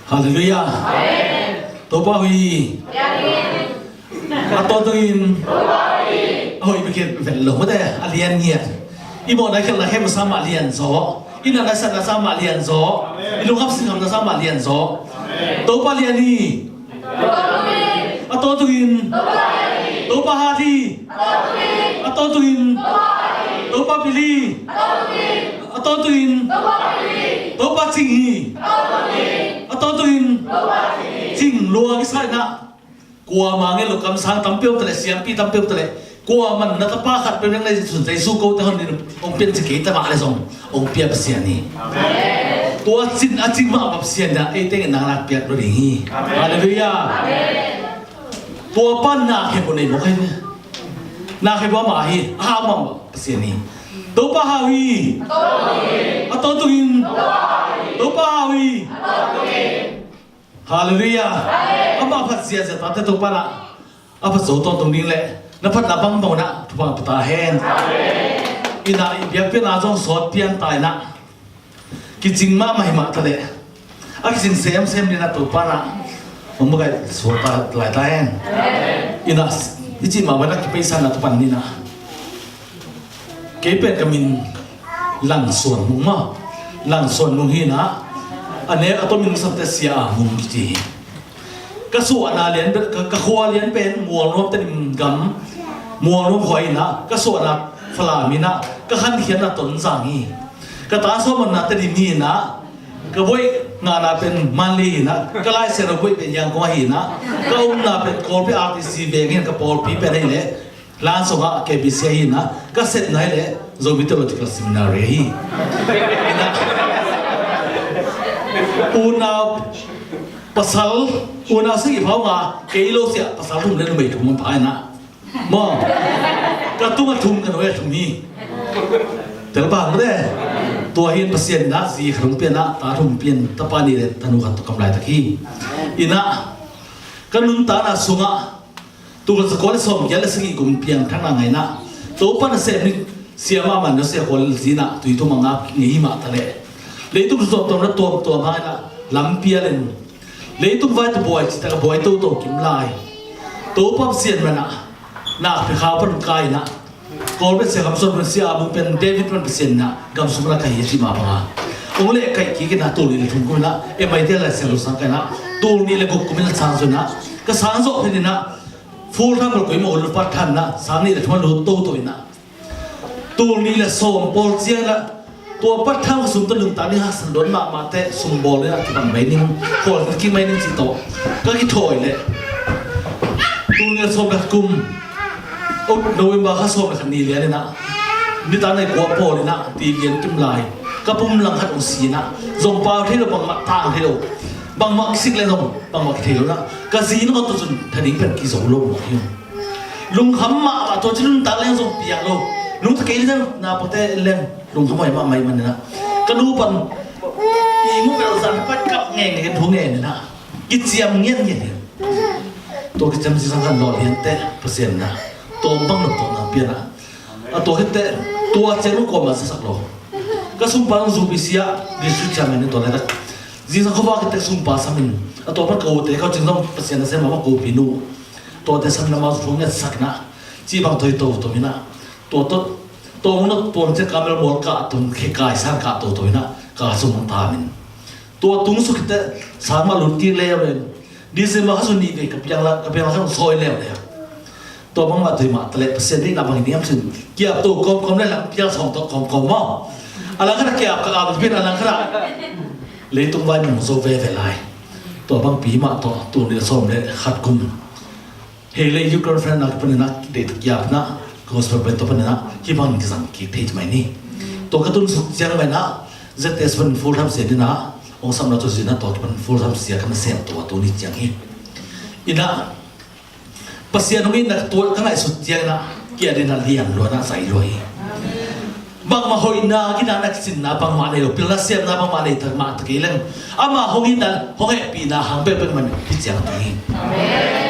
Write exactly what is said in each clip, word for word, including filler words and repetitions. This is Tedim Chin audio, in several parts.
Halleluiah. Topa hui. A tawntungin a hoih bek hi vet lo mate, a lian ngiat. I mawhna khialhna khem sa mah lian zaw, i natna satna sa mah lian zaw, i lungkham singkhamna sa mah lian zaw. Topa lian hi. A tawntungin Topa hat hi. A tawntungin Topa pil hi. A tawntungin Topa cing hi. A tawntungin cing lua kisa inah, kuamah ngen lo, kamsang tampi om ta leh, siampi tampi om ta leh, kuamah na tapa khat peuh nang nei sun Jesu kote hon in hong pian ci kei ta mah leh zong hong pia Pasian hi. Tua cin a cing mah Pasian dah eite ngen nang nak piak lo ding hi. Halleluiah. Tua pan na khep uh nei mawk hi. Na khep uh amah hi, a hau mah Pasian hi. Topa hau hi. A tawntungin Topa hau hi. Halleluiah. Amah phat ziazia tate Topa nah a phat zo tawntung ding leh na phatna bangbang unah thupha pia ta hen. Inah i biakpiakna zong sawt pian ta inah, kicing mahmah hi mah ta leh, a kicing semsem ding a Topa nah hong makaih suak ta lai ta hen. Inah i cih mah bang a kipeisa na Topa nah. Kei pen ka min Lang Suan Mung maw, Lang Suan Mung hi inah, a nek a tomin samte Sia A Mung kici hi. Ka suahna lian pen, ka, ka khua lian pen Mualnuam Tedim gam, Mualnuam khua inah, ka suahna Falam inah, ka khankhiatna Tonzang hi. Ka ta sawmna Tedim hi inah, ka buaih ngahna pen Mandalay hi inah, ka Lai Siangtho buaih pen Yangon hi inah, ka omna pen Kawlpi R T C veng hi inah, ka pawlpi pen hi leh Langsong ah K B C hi inah, ka sepna hi leh Zomi Theological Seminary hi. Inah, unau pasal, unau sing i phau nga, kei lo sia pasal thum le numei thum pha inah. Maw, ka tung a thum, ka nuai a thum hi. Tel bang le. Tua hi in Pasian inah zi khat hong pian ah, ta thum pian, tapa nih le tanu khat tawh kam laitak hi. Inah, ka nuntakna sungah, tul khat za kua le sawmgiat le sagih kum piangthakna ngah inah, Topa nasem ni sia mahmah na sia kua le zinah tui tum a ngak ngei hi mah ta leh, leitung tuamtuam na tuamtuam hang inah lampi a len, leitung vai tawh buai cihtak a buai toto kim lai. Topa Pasian manah nak pia khau pan kai inah, Kawlpi Sia Kham Suan pan Sia A Mung pen David pan Pasian inah gam sung la ka hi cih mah banga hong leh kaih kik inah, tul nih le thum kum inah M I T Lai Siangtho sang ka inah, tul nih le guk kum inah sang zo inah, ka sang zawh phen inah full time bel koimah ul part time inah sang nih le thum a lut toto inah, tul nih le sawm pawl ciang inah, tua part time sum tawh nuntak ding haksan dawn mahmah teh sum bawl inah kibang mai ning, khawl kik mai ning cih tawh ka kithawi leh, tul nih le sawm le khat kum, November kha sawm le khat ni lian inah, nitak nai kua pawl inah ti lian kim lai, ka pum langkhat hong si inah, zong pau thei lo, bangmah tang thei lo, bangmah kisik le zong bangmah kithei lo inah, ka zi nong a tawh cun tha ding pen kizo lo mah hi. Lungkham mahmah, tua ci nuntak leng zong piang lo. Nungta kei leng na pate leng lungkham hoih mahmah ih man inah, ka nu pan i mu bel zan pat kap ngenge, thu ngenge inah, kiciam ngiatngiat hi. Tua kiciam zingsang khan lawh lian teh Pasian inah tawm bang nop tawh nang pian ah, a tua khit teh tua ciang lo kuamah zasak lo. Ka sumpa zong zu P C ah district chairman in tua laitak zingsang khuavak khit teh sumpa sam in, a tua pan ka ute, ka cing zong Pasian nasem mahmah ka upi nu, tuate sam in amau zong thu ngiatsak inah, cih bang tawh hi toto inah, tua tawh tua mun ah tua ciang kamel mual kah tung, khe kai sang kah toto inah, ka sum hong tam in. Tua tung suk khit teh sang mah lut kik leuleu in, December kha sung nih vei ka piang la, ka piang la kha sung sawi leuleu. Tua bangmah tawh hi mah ta leh Pasian deihna bang hi ding hiam cin, kiap to kawmkawm le lampial sawm tawh kawmkawm maw. A lang khat ah kiap ka ap pin, a lang khat ah leitung vai mung zo veve lai. Tua bangpi mah tawh tul nih le sawm le khat kum hei le Youth Conference na kipan inah, deih tak kiap inah, gospel band tawh pan inah hih bangin kizang kik thei ci mai ni. Tua ka tun suk ciang mah inah Z S pan full time sia ding inah hong sapna tawh zin ah, tua kipan full time sia ka nasem tua tuni ciang hi. Inah Pasian hong itna tua ka ngaihsut ciang inah, kia ding inah lian lua inah zai lua hi. Bangmah hoihna, ginatna, kicinna bangmah nei lo, pilna siamna bangmah nei tak mah ta kei leng, ama hong itna, hong hehpihna hang peuhpeuh man hi ciang tung hi.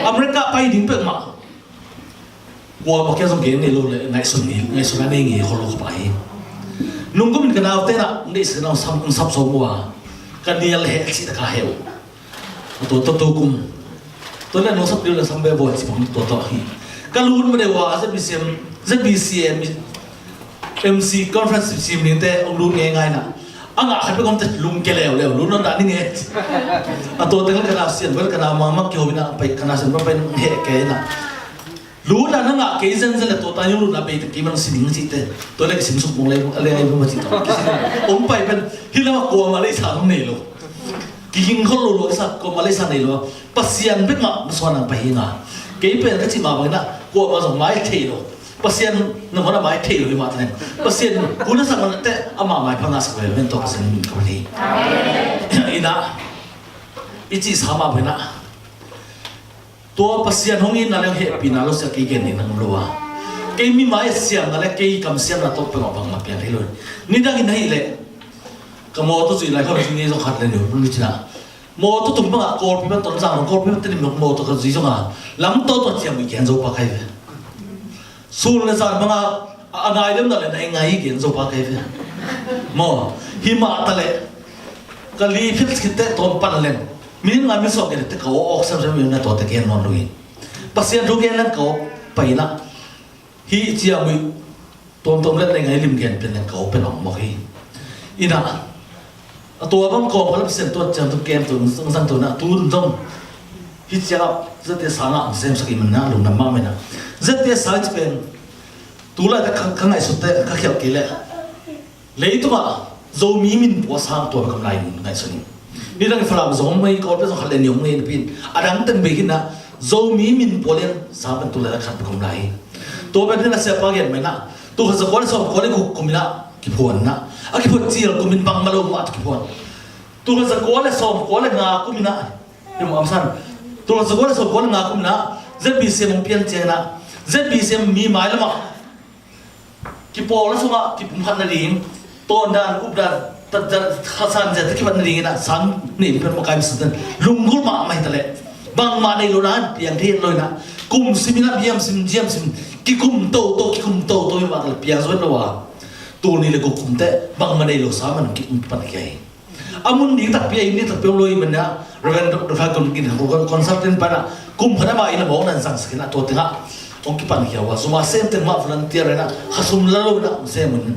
America pai ding peuhmah kuamah kia zong kei nei lo le, ngaihsun ni, ngaihsun a nei ngei khol lo ka pai hi. Nung kum in ka naute inah, ngaihsun a hong sam, hong sam sawm uh a, ka nial heh cih tak a heh uh. Tua tua tua kum. Tua le nong sap deuh le sam be bo ci bang tua tua hi. Ka lut ma deuh a Z B C M, Z B C M, M C conference sim ning te ong lut ngei ngai na. A ngah khat pe kom te lung ke leu leu lut non da ni nge. A tua teng ka na sian bel ka na mang mak ki ho ina pai ka na sian bel pai he ke na. Lut na na ngah kei zen zen le tua ta yung lut na bei te ki mang sining ci te. Tua le ki sim suk mong le le ai ma ci tua. Ong pai pen hi la ma ko ma le sa nei lo. Ki hing khol lo lo sa ko ma le sa nei lo. Pasian bek mah na suan ang pahinga. Kei pen ka cih mah bangin ah kuamah zong mai thei lo. Pasian nangawn a mai thei lo hi mah teng. Pasian kun a sak man teh amah mai pha ngah sak ve ven tawh Pasian min ka pali. Ina i cih sa mah bangin ah tua Pasian hong itna le hehpihna lo sia kei gen ding nang lo a. Kei mi mai a siamna le kei kam siamna tawh pengah bangmah piang thei lo. Nidangin ahih leh ka mawtaw cuih lai khawm cih ni zong khat le ni hong ni cina. Mawtaw tung bangah Kawlpi pan Tonzang, Kawlpi pan Tedim mawtaw ka zui zong a lam tawh tawh ciam i gen zo pa kai ve. Sul le zan bangah a ngai lemna le na i ngai i gen zo pa kai ve. Maw, hi mah ta le ka li phit khit teh tawm pan lem. Min ngai min sawk gen teh ka awk sem sem min na tawh teh gen nawn lo hi. Pasian thu gen leng ka awk pai na. Hi ciam i Tuamtuam le nei ngai lim gen pen leng ka awk pen ong mawk hi. Ina a tua bang kawm ka lam sian tuat ciang tu kem tu zang tu na tu zong hi ciang a zate sang a ang sem sak i man na lungdam mah mai na. Zate sang ci pen tu lai ta ka ngaihsut te ka khial kei le leitung a Zomi min pua sang tua bang kam lai ngaihsun hi. Nidang i Falam zong mai Kawlpi zong khat le ni om ngei na pin a dang teng bei hi na Zomi min pua lian sang pen tu lai ta khat bang kam lai hi. Tua pen hi na siapa gen mai na Tul khat za kua le sawm kua le guk kum ina kiphuan na. A kiphuan cil kum in bangmah lo mah kiphuan. Tul khat za kua le sawm kua le nga kum ina. Hi mu am san. Tul khat za kua le sawm kua le nga kum ina Z B C M hong pian ciang ina Z B C M mi mai lamah kipawl a sungah kipumkhat nading. Tawndan, updan, khasan zia te kibat nading ina sang nih pen makai masa ten lunggulh mahmah hi ta leh bangmah nei lo na piang thei lo ina kum sim ina biam sim jiam sim kikum toto kikum toto hi mah ta leh piang zo lo a. Tul nih le guk kum te bangmah nei lo sa man kikum pan kia hi. A mun ding takpi a inn ding takpi om lo hi man ina Reverend Doctor Khai Kun Gin Hang Kun consultant pana kum khat ama ina mawng nan sang sakin a tua tengah ong kipan kia ua suma sem teng mah volunteer ina khasum la lo ina sem un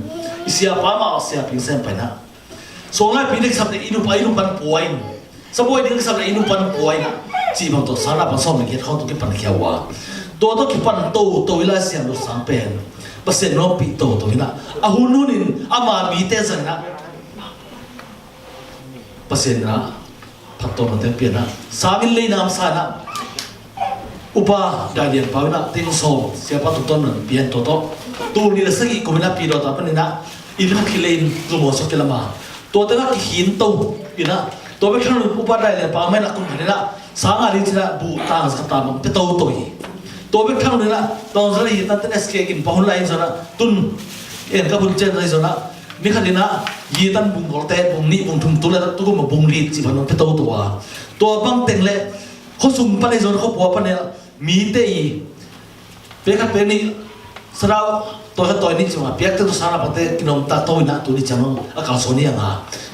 i siapa mah siaping sem pa ina Suang laipi ding kisap le i nupa i nupan pua in. Sabuai ding kisap le i nupan pua in. Cih bang tawh sana pan sawm le giat khawng tawh kipan khia uh a. Tua tawh kipan toto i Lai Siangtho sang pen Pasian nawngpih toto in a, a hun hun in ama mite zang in a Pasian in a phattuamna te pian a, sang in lei nam sa in a, Upa Dai Lian Pau in a teng sawm siapa tumtuam nan pian tua tawh tul nih le sagih kum in a pi dawta pan in a inn khat khit lei in zumaw sawk kilam a, tua tengah kikhin to in a, tua bek thang lo in Upa Dai Lian Pau mah in a kum khat in a sang a ding cin a buh tang sa ta bang pia toto hi. Tua bek thang lo in a tawng zara hi tan ten S K kin pahun lai in zon a tun en ka bun cen lai zon a ni khat in a yi tan bung golte bung nih bung thum tu le tu kum a bung lit ci pan bang pia toto a, tua bang teng le khuasung pan ei zon khuapua pan ei mite i pek khat pek nih sarau tawi khat tawi nih cima piakte tu sana pate kinom ta tawi na tu ni ciang a kalsuan hi a nga.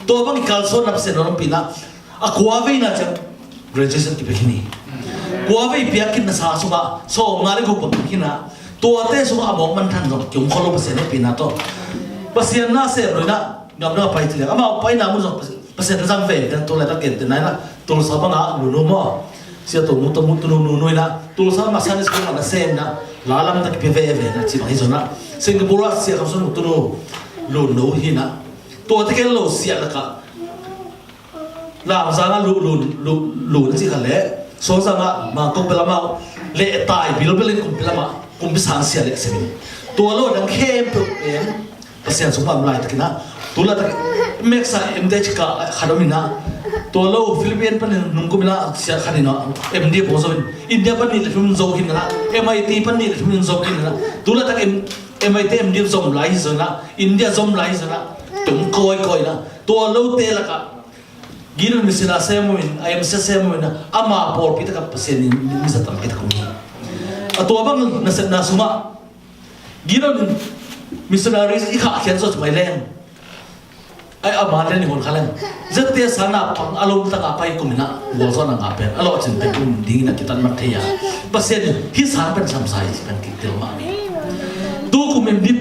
Tua bang i kalsuan na Pasian lampi na a kua vei na ciang graduation kipek hi ni. Kua vei piak khin na sa sungah sawm nga le guk bang khin a, tuate sungah a mawk man than zong kium kholo Pasian lampi na tawh Pasian na sem lo ina gamdang a pai ti liang amau pai na mun zong Pasian Pasian na zang ve kan tu lai tak gen te nai na tulsa bang a nunu maw. Sia tu mu tu mu tu nunu nui na tulsa ma Sunday school na sem na la lam tak pe ve ve na ci bang hi zon na Singapore a sia kam sun mu tu nu lu nu hi na. Tua te ken lo sia la ka lam zang a lu lu lu lu na ci kha le so zang a ma ko pe la ma le tai bil bil in kum pe la ma kum pe sang sia le sem. Tua lo dang khem pe em. Pasian sung pam lai takin a tu la tak meksa M D H ka khat om in a tua lo Philippine panin nung kum in a sia khat in a M D H pong zo in India panin le phim zo hin a M I T panin le phim zo hin a tu la tak M I T M D H zom lai hi zo in a India zom lai hi zo in a tung koi koi in a tua lo te lak a Gideon missionary sem in a M C sem in a ama pawlpi tak a Pasian in misa tampi tak om hi. A tua bang nasepna sungah Gideon missionary i khah khian zawh mai leng Ai, a man le ni hon kha leng. Zette sang na pang a lom tang a pai kum in ah, gualzawhna ngah pen a lawhcin pen kum ding in ah kitat mat thei a. Pasian in hih sang pen samsa hi ci pen kitel mah ni. Tu kum in bip,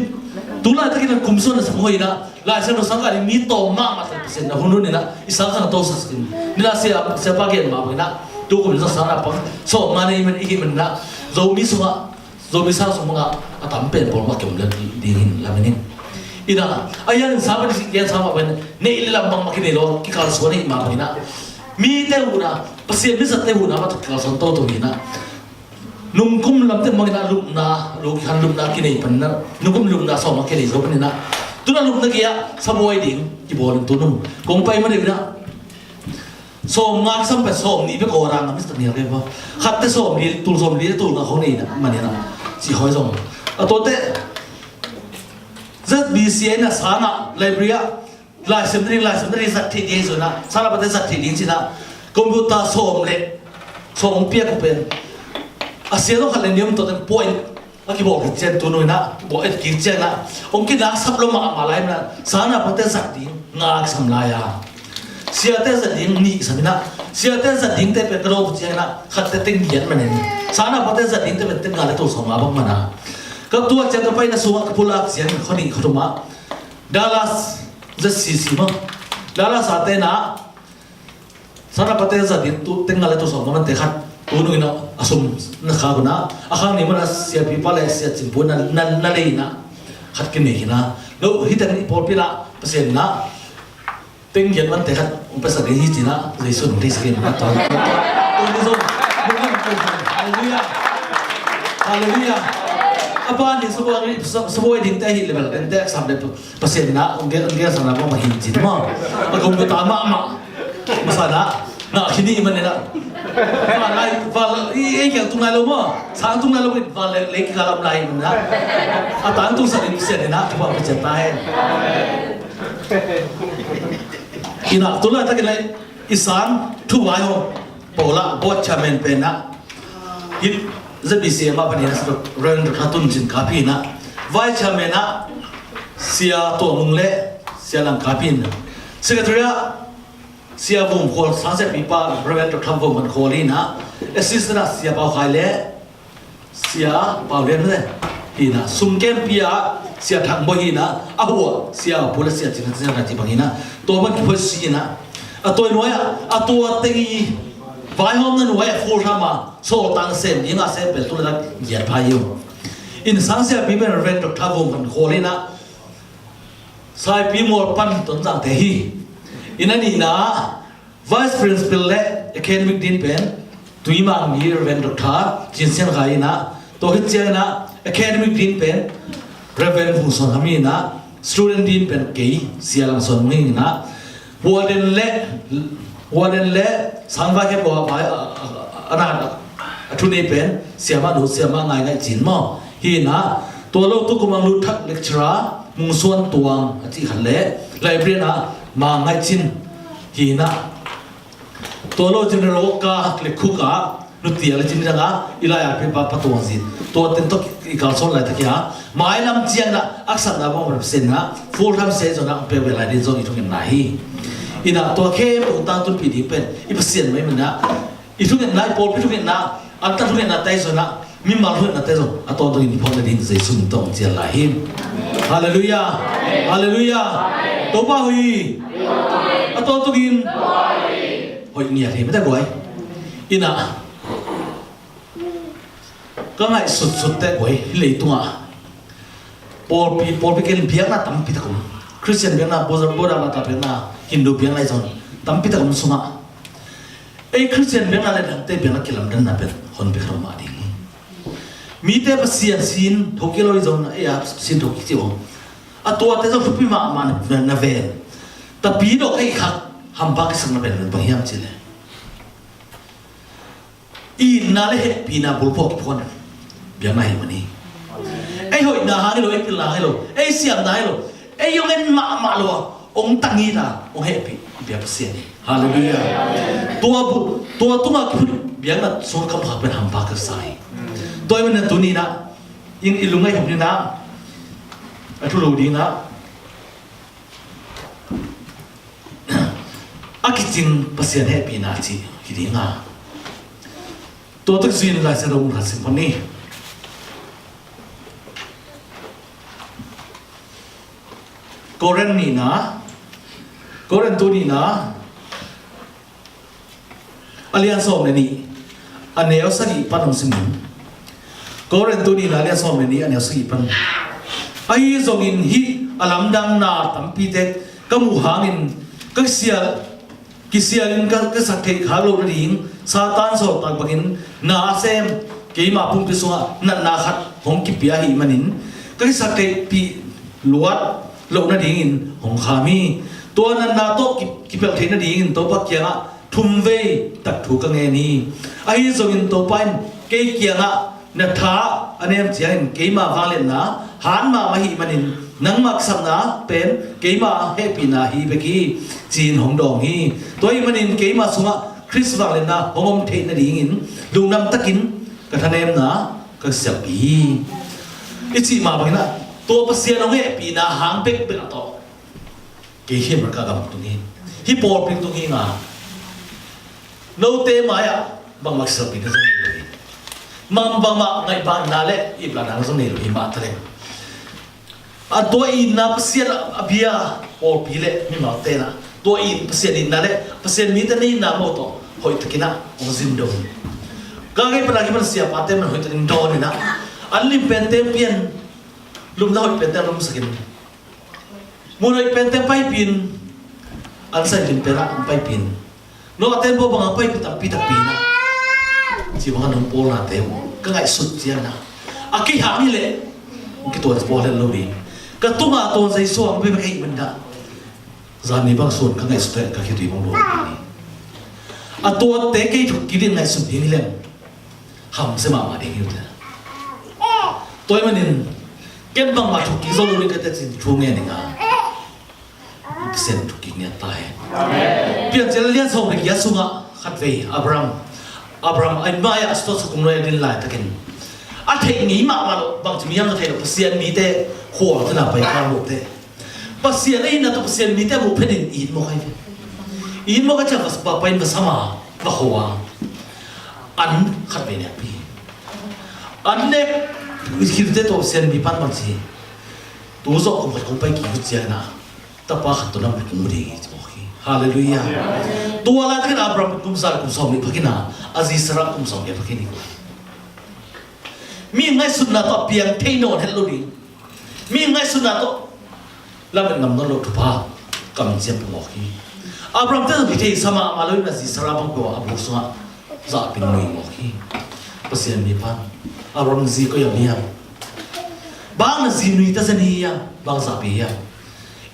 tu laitakin ah kum suan a sam hoih in ah, Lai Siangtho sang kah ding mi tawm mahmah tak Pasian in ah hun hun in ah i sang khang to sak in. Ni la sia, siapa gen mah bang in ah, tu kum in sang na pang sawm nga nei man i hih man in ah, Zomi sungah Zomi sang sung bangah a tam pen pawl mah kiom lel ding hi in lamen in. Ina, a hian in sang pen gen sang mah pen neih le lam bangmah kinei lo, kikalsuan hi mah bang ina. Mite huhna, Pasian mizatte huhna mah tawh kikalsuan toto hi ina. Nungkum lamte bang ina lupna, lo kikhan lupna kinei pan ina. Nungkum lupna sawm mah kinei zo pan ina. Tuna lupna kei ah sabuai ding kibawl in tu nung kong pai mah deuh ina. Sawm nga kisam pen sawm nih bek aw rang a mi tak nial kei pa. Khatte sawm li, tul sawm li, tul nga khong nei na, mani na. Ci hoi zong. A tote, Z B C A na sana, library a, lai sem ding, lai sem ding, zat thei ding zona, sana pate zat thei ding cina. Computer sawm le, sawm piak pen. A sia zong khat le niam to ten point. A kibawl kik ciang tu nung ina, bawl et kik ciang ina, hong kinak sap lo mahmah lai ina, sana pate zat ding nga kisam lai a. Siate zat ding nih sam ina, siate zat ding te pen ka lo ciang ina, khat te teng giat man in. Sana pate zat ding te pen teng nga le tul sawm nga bang man a. Ka tua ciang ka pai na sungah ka pulak ciang kho nih kho thum a. Dallas Z C C ma. Dallas a te na, sana pate zat ding tu teng nga le tul sawm nga man te khat tu nung ina a sum na kha guna. A khang ni mana siapipa le sia cimpu na, na, na lei ina khat kinei ina. Lo hi teng i pawlpi na Pasian na teng giat man te khat ung pesa ding hi cina Jesu nung dei sakin na tawh. Tawh ni zong. Hallelujah. Hallelujah. A pa ni sabuai, sabuai ding te hi level ding te sam le tu. Pasian na, ong gen, ong gen sana bang mahin cin ma. A gom ko ta ma ma. Masa na, na khini man na. Val lai, val, i, i kiang tung lai lo ma. Sang tung lai lo ma, val lai, lai ki kalam lai man na. A tang tung sa ni Pasian na, tu bang Pasian ta hen. Ina, tu lai ta ki lai, i sang, tu vai ho. Paula, board chairman pen na. Hih Z B C A mah panin a Reverend Doctor Tun Cin Kap hi na. Vice chairman ah Sia Tua Mung le Sia Lang Kap hi na. Secretary ah Sia Vum Khual, sangsiapipa Reverend Doctor Vum Khan Khual hi na. Assistant ah Sia Pau Khai le Sia Pau Lian le hi na. Sum kempi ah Sia Thang Boi hi na. A hua Sia Pu le Sia Cin Sia Khai ci bang hi na. Tua bang kiphoisi hi na. A tua nuai ah a tua teng i vaihawmna nuai ah full time a sawltang sem ding a sem pen tu le tak giat phai hi uh. In sangsiapi pen Reverend Doctor Vum Khan Khual hi na. Saipi Mual pan Tonzangte hi. In a nihna ah Vice Principal le Academic Dean pen Tuimang mi Reverend Doctor Cin Sian Khai hi na. Tua khit ciang hi na Academic Dean pen Reverend Vung Suan Kham hi na. Student Dean pen kei Sia Lang Suan Mung hi na. Warden le, warden le sangvai khe pua vai, a, a, a, a, a thu nei pen Siama Nu, Siama Ngai Ngai Cin maw. Hi na, tua lo tu kum ang lut thak lecturer Mung Suan Tuang a cih khat le librarian ah Mang Ngai Cin hi na. Tua lo general ka le khuk a, Nu Tia le Cin dang a, i lai a pe pa, pa Tuang Zin. Tua ten tok i kalson lai tak hi a. Mai lam ciang na, aksat na bang pen Pasian na, full time se zong na, pe ve lai din zong i thung in na hi. Ina tua khe pu tang tun pi ding pen, i Pasian mai man na. I thung in na, i pawlpi thung in na, an ta thung in na, tai zong na, mi mal thung in na, tai zong, a ton tung in i phawk na din, Jesu min tong cian lai hi. Hallelujah. Hallelujah. Topa hui. A ton tung in. Hoi ngiat hi, mete guai. Ina. Ka ngaihsutsut teh guai, hih leitungah pawlpi, pawlpi ken biakna tampi tak om. Christian biakna, Buddha, Buddha mata biakna, Hindu biakna i zon tampi tak om sungah, ei Christian biakna le dangte biakna kilamdanna pen hon bek ro mah ding. Mite Pasian sin thoki lo i zon, ei a sin thoki ci om. A tuate zong thupi mahmah na, na ven. Tapi dok ei khak hampa kisak na ven bang hiam ci le. I itna le hehpihna bulphuh kiphuan biakna hi mani. Ei hoihna hang hi lo, ei pilna hang hi lo, ei siamna hang hi lo, ei hong en mahmah lo a hong tang hi ta, hong hehpih biak Pasian hi. Hallelujah. Tua bu, tua tunga kiphut biakna sung kam khak pen hampa ka sa hi. Tua i man na tuni na, in i lungai hop ni na, a thu lo ding na, a kicing Pasian hehpihna cih hi ding a. Tua tuk zui-in Lai Siangtho mun khat sim phot ni. Korin nihna, Korin tu nihna, a lian sawm le nih, a neu sagih pan hong sim in. Korin tu nihna, a lian sawm le nih, a neu sagih pan. Ahi zongin hih a lamdang na tampite ka muh hangin ka kisial, kisialin ka, ka kisaktheih khak loh nading Satan sawltak bangin na a sem keima pumpi sungah natna khat hong kipia ahih manin ka kisaktheihpih luat loh nadingin hong kham hi. Tua natna tawh ki, kipelh theih nadingin Topa kiangah thumvei tak thu ka ngen hi. Ahi zongin Topa in kei kiangah na tha a nem ciangin keima vangliatna han mahmah ahih manin nangma kisapna pen keima hehpihna hi bek hi, ci-in hong dawng hi. Tua ahih manin keima sungah Khrist vangliatna hong om theih nadingin lungdam takin ka thanemna ka kisialpih hi. I cih mah bangin ah tua Pasian hong hehpihna hang bekbek ah tawh kei hi America gam tung hi. Hih pawlpi tung hi nga. Note mai-ah bangmah kisialpihna zong nei lo hi. Bangmah ngaihbanna le iplahna zong nei lo hi mah taleng. A tua itna Pasian a bia pawlpi le mimalte na tua it Pasian itna le Pasian mite na itna mawh tawh hoihtakin ah hong zin dong. Ka ngei pana kipan siapate man hoihtakin dawn in ah an lim pente pian, lumna hoih pente lumsakin, mun hoih pente paipin, an sai lim pena an paipin, no a tembaw banga paipin tampi takpi na. Ci banga nong pawlnate uh ka ngaihsut ciang na a kei hang hi leh kituan bawl hen lo ding. Ka tunga tuan zei suang bia ka hih man dah. Zan ni bang sun ka ngaihsut leh ka khitui bang lo ding. A tuate kei thuk kidin ngaihsut ding hi leng hamsia mahmah ding hi uh te. Tua ahih manin ken bangmah thuk kik zo lo ding ka teh cin thu ngen ding a. Pasian thuk kik ngiat ta hen. Piancil lian sawm le giat sungah khatvei Abraham, Abraham a mai-ah a sawt sukung noi a din laitakin a theih ngei mahmah lo, bangci mi hiam ka theih lo, Pasian mite khual tena pai kha lo te. Pasian a itna tawh Pasian mite a muh phetin it mawk ahi ve. It mawk a ciah va pa in va sam a va kho a. An khatvei nekpi. An nek khilte tawh Pasian mi pan bangci tu zawh kum khat kong pai kik uh ciangin ah tapa khat tawh na mit kong mu ding hi ci mawk hi. Halleluiah. Tua laitakin Abraham kum za le kum sawm nih phakin ah a zi Sarah kum sawm nih phakin hi. Mi ngaihsutna tawh a piang thei nawn het lo ding. Mi ngaihsutna tawh lamet ngam nawn lo thupha kam ciam pah mawk hi. Abraham te zong kithei sa mahmah lo in a zi Sarah bang peuh a buk sungah zahpin nui mawk hi. Pasian mi pan Abraham zi koi a mi hiam? Bang na zi nui ta zen hi hiam? Bang zahpi hiam?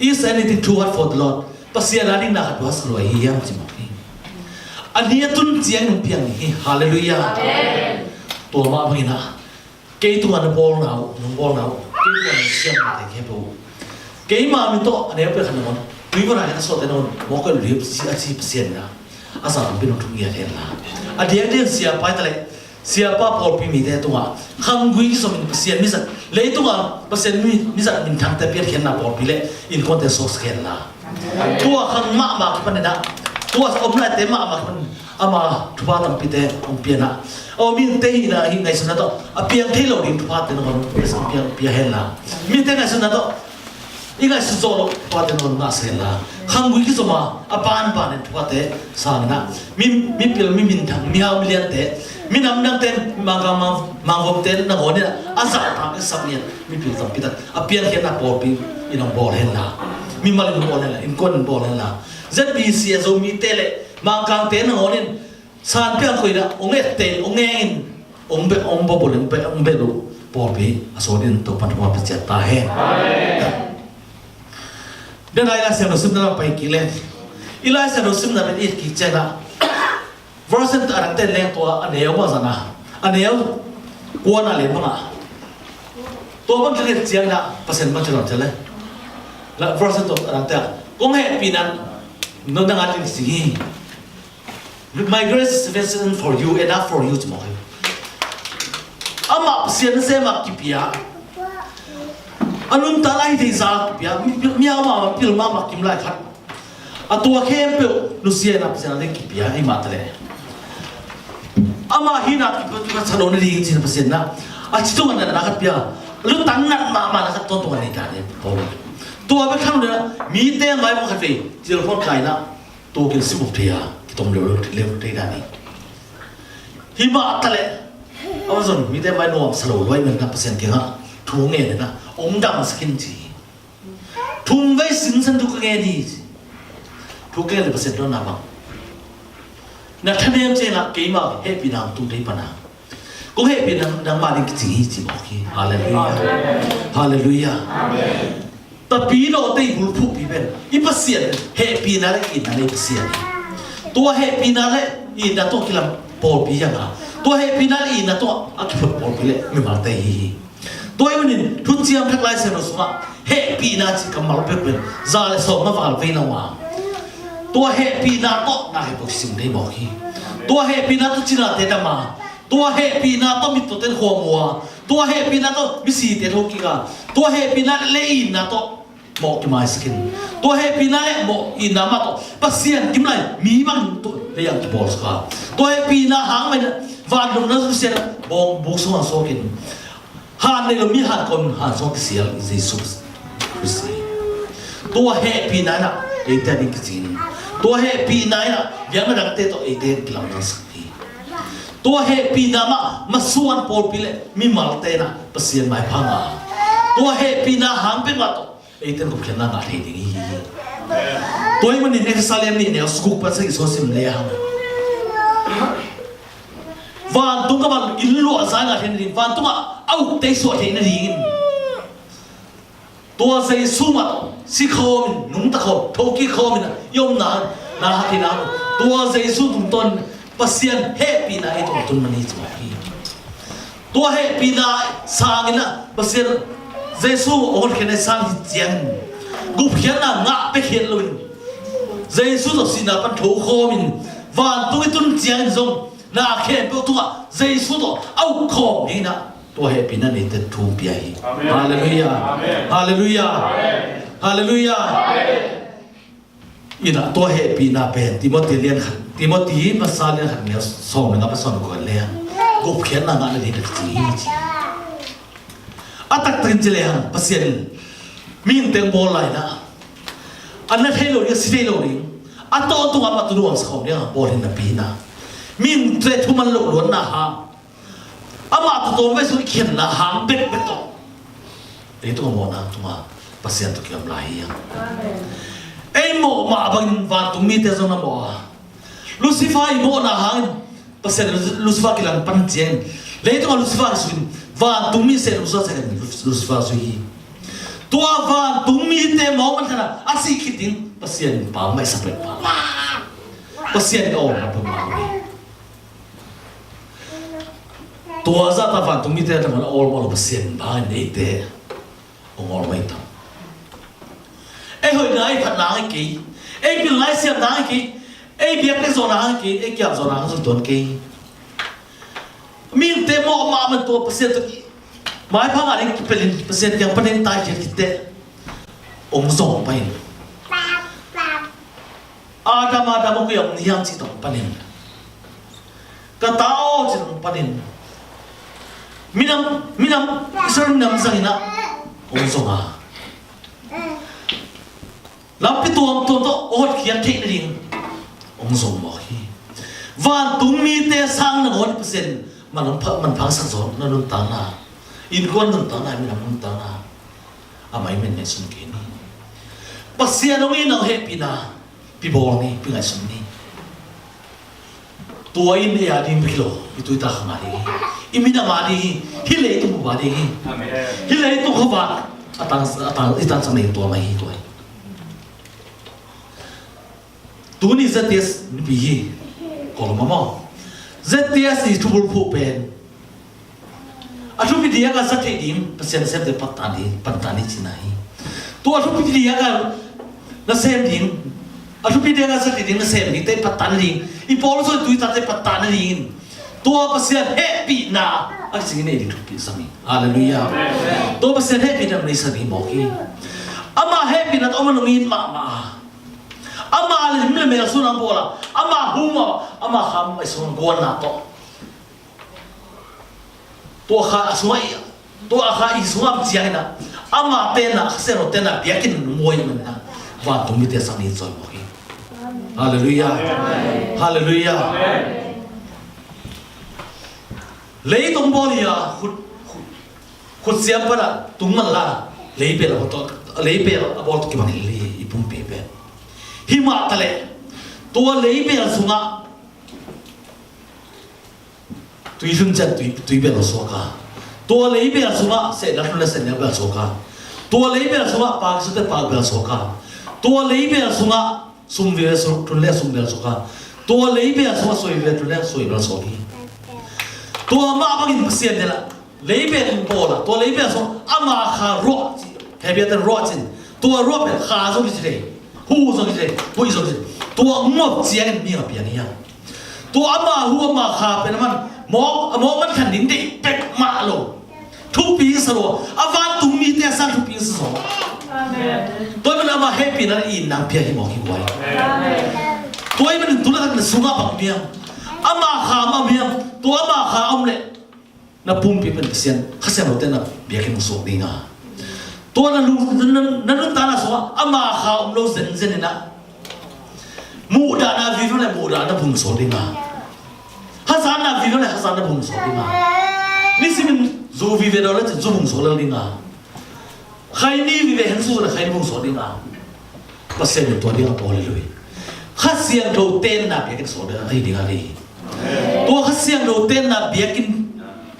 Is anything too hard for the Lord? Pasian a ding na khat tua sa luai hi hiam ci mawk hi. A ni a tun ciang nong piang hi. Halleluiah. Tua mah bangin ah kei tungah na bawlna uh, nong bawlna uh, kei tungah nong siamnate khempeuh uh keima min tawh a neu pek khat nangawn tui vanah khen a sawhte nangawn mawk a lulip a ci Pasian in ah a za tampi nong thuk ngiat hen la. A diakdiak siapa i ta leh siapa pawlpi mite tungah khanggui kizomin Pasian mizat, leitungah Pasian mi, mizat minthangte piankhiatna pawlpi le innkuante suaksak hen la. Tua khang mahmah kipanin ah tua om laite mahmah kipanin ama thupha tampite hong pia in ah a om mite hihna hih ngaihsutna tawh a piang thei lo ding thuphate nangawn hong pia hen la. Mite ngaihsutna tawh i ngaihsut zawh loh thuphate nangawn ngahsak hen la. Khanggui kizom a a banbanin thuphate sang in ah mi, mipil, mi minthang, mihau, miliante, minam dangte, Mangkang, Mang, Mangvomte nangawn in ah a zahtak a sak ngiat mipil tampi tak a piankhiatna pawlpi in hong bawl hen la. Mimal in hong bawl hen la, innkuan in bawl hen la. Z B C a Zomite le Mangkangte nangawn in san piang koih in ah hong etteh in hong eng in hong beh, hong bawlbawlin hong beh, hong beh loh pawlpi a sawt in Topa'n thupha pia ciat ta hen. Amen. Tua i Lai Siangtho simna lam pai kik leng i Lai Siangtho simna pen i et kik ciangin ah version a dangte leng tua a neu bang zan a, a neu kuana le bang a tua bang kik ciangin ah Pasian bang ci lo ci le. La version tua a dangte ah kong hehpihna nang a ding ci hi. My grace is sufficient for you, enough for you ci mawk hi. Amah Pasian nasem a kipia, a nuntak lai thei za kipia, mi, mi, mihau mahmah, pil mahmah kim lai khat. A tua khempeuh nusia in a Pasian a ding kipia hi mah ta leh, ama hihna kipia, kipia sa lo nading cih Pasian in a ci tung a natna khat pia. Lutang nat mahmah na khat tawntung a nei dan hi. Tua bek tham lo in a mite mai bang khat vei cil phone kai in a tua kin simup thei a kitom leu leu thei dan hi. Hi mah ta leh, a zon mite mai nuam sa lo luai men in a Pasian kiangah thu ngen in a om dam sa khin ci hi. Thum vei sinsen thu ka ngen hi ci. Thu ka ngen le Pasian tawh na bang na thanem ciangin a keima hehpihna hong tung thei pan a kong hehpihna nangmah ding kici hi ci mawk hi. Halleluiah. Halleluiah. Tapi lawhte i bulphuhpi pen i Pasian hehpihna le itna le i Pasian hi. Tua hehpihna le itna tawh kilam pawlpi hi a, tua hehpihna le itna tawh a kiphut pawlpi le mimalte hi hi. Tua hi manin thuciam thak Lai Siangtho sungah hehpihna cih kammal pek pen za le sawm a val vei lo a, tua hehpihna tawh na hehpihna sim thei mawk hi. Tua hehpihna tawh cinate dam a, tua hehpihna tawh mittawte khua mu a, tua hehpihna tawh misite thokik a, tua hehpihna le itna tawh mawh kimaisak in, tua hehpihna le mawh itna mah tawh Pasian kim lai mi bang tawh lei ang kibawlsak a, tua hehpihna hang manin vanlumna susiat bawng buk sungah suak in, han nei lo mi han kawm, han sungah kisial Jesu Khrist hi. Tua hehpihna in a eite a ding kicing, tua hehpihna in a biakna dangte tawh eite kilamdangsak hi. Tua hehpihna mah masuan pawlpi le mimalte in a Pasian maipha ngah a, tua hehpihna hang pek mah tawh eite in gupkhiatna ngah thei ding hi. Tua hi manin Efesa lian nih neu saguk pan sagih sung sim le hang, vantung ka van in luahza ngah thei nading, vantungah a ukte i suah thei nadingin tua Jesu mah tawh si khawmin, nungta khawm, thokik khawmin a i omna na hatin a, tua Jesu tungtawn Pasian hehpihna ei tawh tun man hi ci mawk hi. Tua hehpihna sangin a Pasian Jesu a hotkhiatna i sang hi ciangin gupkhiatna ngah pekhiat loin Jesu tawh sihna pan tho khawmin vantung i tun ciangin zong na khempeuh tungah Jesu tawh a uk khawm dingin a tua hehpihna neite thu pia hi. Amen. Halleluiah. Amen. Halleluiah. Amen. Halleluiah. Amen. In a tua hehpihna pen Timoti lian khat, Timoti masa lian khat neu sawm le nga pan sawm le kua le gupkhiatna ngah nading ka ci hi ci. A taktakin ci le hang Pasian in mihingte hong bawl lai in a, a na thei lo ding, a si thei lo ding, a tawntung a mah tu nuamsa khawm ding a bawl hi napi in a, mihingte thuman loh luatna hang, amah tawh tawm vei sung i khenna hang bekbek tawh leitung a mawhna tungah Pasian tawh kiam lai hi hang. Amen. Ei mawh mah bangin vantung mite zong na mawh a, Lucifer i mawhna hangin Pasian Lucifer kilang pan ciangin leitung a Lucifer kisukin vantung mi se Lucifer se Lucifer zui hi. Tua vantung mite mawh man thana a sih khit ding Pasian in pau mai sa pek pau. Pasian in a awlna pek pau hi. Tua zahta vantung mite a taman a awl mawh lo Pasian bangin eite hong awl mai tam. Ei hoihna ei phatna hang kei, ei pilna ei siamna hang kei, ei biakpiak zawhna hang kei, ei kiam zawhna hang zong tuan kei. Mihingte mawh mahmah tua Pasian tawh maipha ngah ding kipelin Pasian kiang panin taikhiat khit teh hong zong pahin. Adam, Adam, aw koi ah om na hiam cih tawh panin, ka ta aw cih tawh panin, minam, minam, Israel minam zangin ah hong zong a, lampi tuamtuam tawh hotkhiat theih nading hong zong mawk hi. Vantung mite sang nangawn Pasian manpha, manphangsak zawh na nuntakna, innkuan nuntakna, minam nuntakna a mai men ngaihsun kei ni. Pasian hong itna hehpihna pi bawl ni, pi ngaihsun ni. Tua in ei a ding bek hi lo, i tu i ta khang a ding hi, i minam a ding hi, hih leitung bup a ding hi. Amen. Hih leitung khuavak a tang, a tang, i tangsak nei tua mai hi tua hi. Tuni Z T S nipi hi. Kawlgam ah maw, Z T S i thubulphuh pen a thupi diak a za theih ding Pasian semte pattan hi, pattan hi cihna hi. Tua a thupi diak a na sem ding, a thupi diak a za theih ding na sem ding te pattan ding, i pawl zaw i tu i tate pattan ding in tua Pasian hehpihna a kicing in ei ding thupi sam hi. Halleluiah. Tua Pasian hehpihna nei sam hi mawk hi. Ama hehpihna tawh ama nungin mahmah a, Ama lim le mel sungah bawl a, ama hum a, ama kha a sungah guanna tawh. Tua kha a sungah i, tua a kha i sungah ciangin ah, ama tenna, Kha Siangtho tenna biakinn muai manin ah, vantung mite sang ni cawimawk hi. Halleluiah. Halleluiah. Leitung bawl hi a, khut, khut, khut siam pan a tung man la, leibel a bawl tawh, leibel a bawl tawh kibang hi, i pumpi pen. Hi mah taleh, tua leibel sungah tui hlun ciang tui, tui bel suak a. Tua leibel sungah sehnel hlun le sehnel bel suak a. Tua leibel sungah pak sute pak bel suak a. Tua leibel sungah sum vive sung, hlun le sum bel suak a. Tua leibel sungah suai vive hlun le suai bel suak hi. Tua mah bangin Pasian in ah leibel in bawl a, tua leibel sungah ama kha ruah ci, Hebrew ten ruah cin. Tua ruah pen kha zong kici lei, hu zong kici lei, huih zong kici lei. Tua ngop ciangin mi a piang hi a. Tua ama hu ama kha pen a man mawk, a mawk man khan ding deih pek mah lo. Thupi sa lo. A vantung mite a sang thupi sa zaw. Amen. Tua man ama hehpihna in nang pia hi mawk hi guai. Amen. Tua i man tu lak na sungah bang piang. Ama kha ma piang. Tua ama kha om leh na pumpi pen Pasian Kha Siangtho tenna biakinn hong suak ding a. Tua na lung, na, na, na nuntakna sungah ama kha om lo zenzen in ah, muhdahna vive le muhdahna bung suak ding a. Hazatna vive le hazatna bung suak ding a. Nisimin zu vive lo le zu bung suak lel ding a. Khaini vive hen su le khaini bung suak ding a. Pasian in tua ding a bawl hi lo hi. Kha Siangtho tenna biakinn suak ding a, ahi ding a, ahi. Tua Kha Siangtho tenna biakinn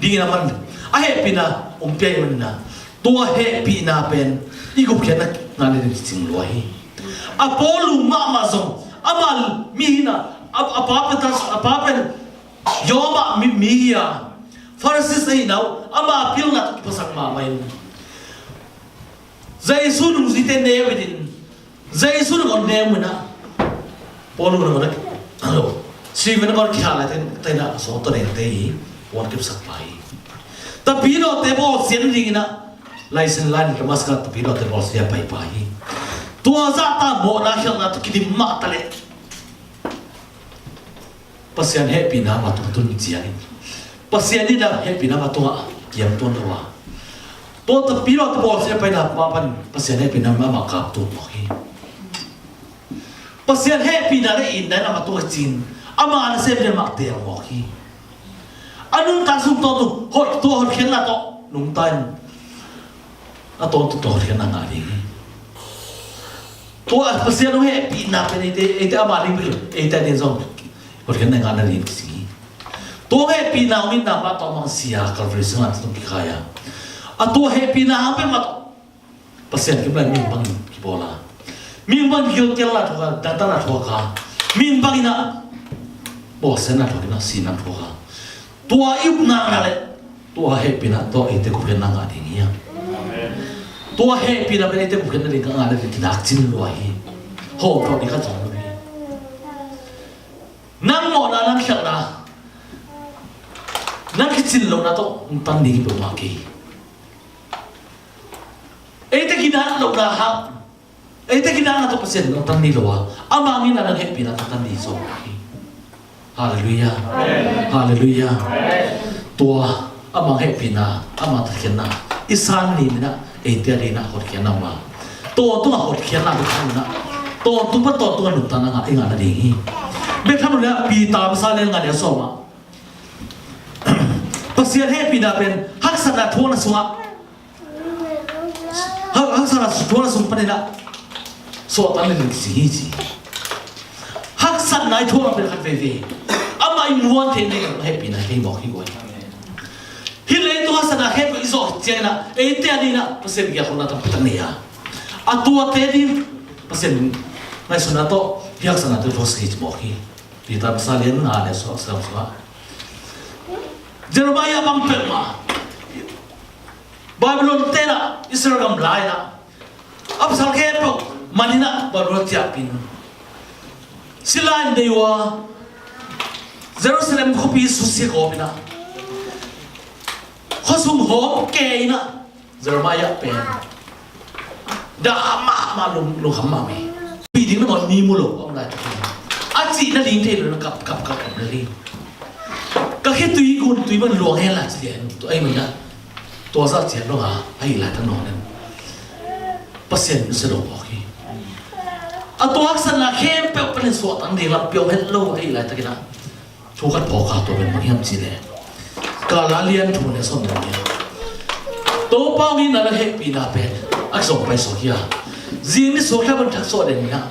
dingin a man, a hehpihna hong pia hi manin ah, tua hehpihna pen i gupkhiatna ngah nading cing lua hi. A Paul lung mahmah zong, ama mi hi in ah, a, a pa pen, a pa pen Roma mi, mi hi a, Pharisee ahi in ah, ama pilna tawh kiphasak mahmah in, Jesu nungzuite neu in, Jesu nangawn neu in ah, Paul nangawn a, alo, Stephen nangawn khia lai ten, ten ah, a sawt tawh neu te hi, Paul kipsak pa hi. Tapidawte bawlsia dingin ah, Laisiangtho lai in Damascus tapidawte bawlsia pai pa hi. Tua zahta mawhna khialhna tawh kidim mah taleh Pasian hehpihna ama tung tun ciangin, Pasian in a hehpihna ama tungah kiam tuan lo a. Tua tapidawte bawlsia paina mah pan Pasian hehpihna ama kap tuan mawk hi. Pasian hehpihna le itna in ama tungah cin, ama nasem ding mah teel mawk hi. A nuntak sung tawntung hot, tua hotkhiatna tawh nungta in a tawntung tua hotkhiatna ngah ding hi. Tua Pasian hong hehpihna pen eite, eite ama ding bek lo, eite ding zong hotkhiatna ngah nading kising hi. Tua hehpihna hong itna mah tawh mangsia Calvary sungah tung kikhai a. A tua hehpihna hang pen mah tawh Pasian kim lai mihing bangin kibawl a. Mihing bangin gilkialna thuak a, dangtakna thuak a. Mihing bangin a bawlsiatna thuak in a, sihna thuak a. Tua i upna ngah leh tua hehpihna tawh eite gupkhiatna ngah ding hi a. Tua hehpihna pen eite gupkhiatna ding ka ngah leh kinak cin lua hi. Hawm tawh ding ka cawm lo hi. Nang mawhna, nang khialhna, nang kicin lohna tawh nang tan ding hi peuhmah kei. Eite ginat lohna hang, eite ginatna tawh Pasian in hong tan ding lo a, ama ngeina nang hehpihna tawh tan ding hi zaw hi. Halleluiah. Halleluiah. Tua ama hehpihna, ama tatkhiatna i san ni minah eite a dingin a hotkhiatna om a, tawntung a hotkhiatna bek hang inah, tawntung pan tawntung a nuntakna ngah i ngah nading hi. Bek tham lo le Peter masa lian nga le sawm ah Pasian hehpihna pen haksatna thuakna sungah, ha-, haksatna thuakna sung panin ah suahtak lel ding hi ci. Haksatna i thuakna pen khat veve, amah i muan theih nading hehpihna hi mawk hi guai. Hih leitung haksatna khempeuh i zawh ciangin ah eite a dingin ah Pasian gelhkholhna tampi tak nei a, a tuate ding Pasian ngaihsutna tawh hih haksatnate thuaksak hi ci mawk hi. Peter masa lian nga le sawm sawm sungah Jeremiah bang peuhmah Babylon te in ah Israel gam la in ah a pasal khempeuh man in ah Babylon ciahpih in, sila in dei uh a, Jerusalem khuapi susia gawp in ah, khuasung hawm ke in ah, Jeremiah pen dah mahmah, lung, lungkham mahmah hi. Pi ding na mawh ni mu lo a om lai tak hi. A cih nading thei lo na kap kap kap kap na hi. Ka khitui gun tui man luang hen la ci lian tu ai man na. Tua zah cian lo ha a hi lai tak nawn en. Pasian in se lo mawk hi. A tua haksatna khempeuh panin suahtang ding lam piau het lo a hi lai tak in a. Thu khat phawk a tua pen bang hiam cih leh Galatian thu nih sawm nih. Topa hong itna le hehpihna pen a kizom pai suak hi a, zing ni suak thak ban thak suah den hi a,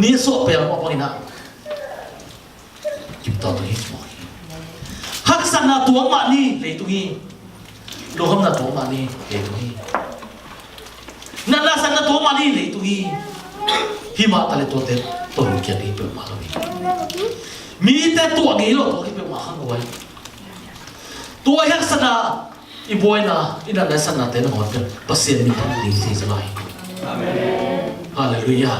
ni suah pen mawh bang in a. Kim tawh tung hi mawh hi. Haksatna tuam mah ni leitung hi. Lunghamna tuam mah ni leitung hi. Natna satna tuam mah ni leitung hi. Hi mah ta le tuate tawh lungkiat ding peuhmah lo hi. Mite tuah ngei lo, tua khit peuhmah khang guai. Tua hi haksatna i buaina, i natna satnate nangawn pen Pasian min thang ding thei sa lai. Halleluiah.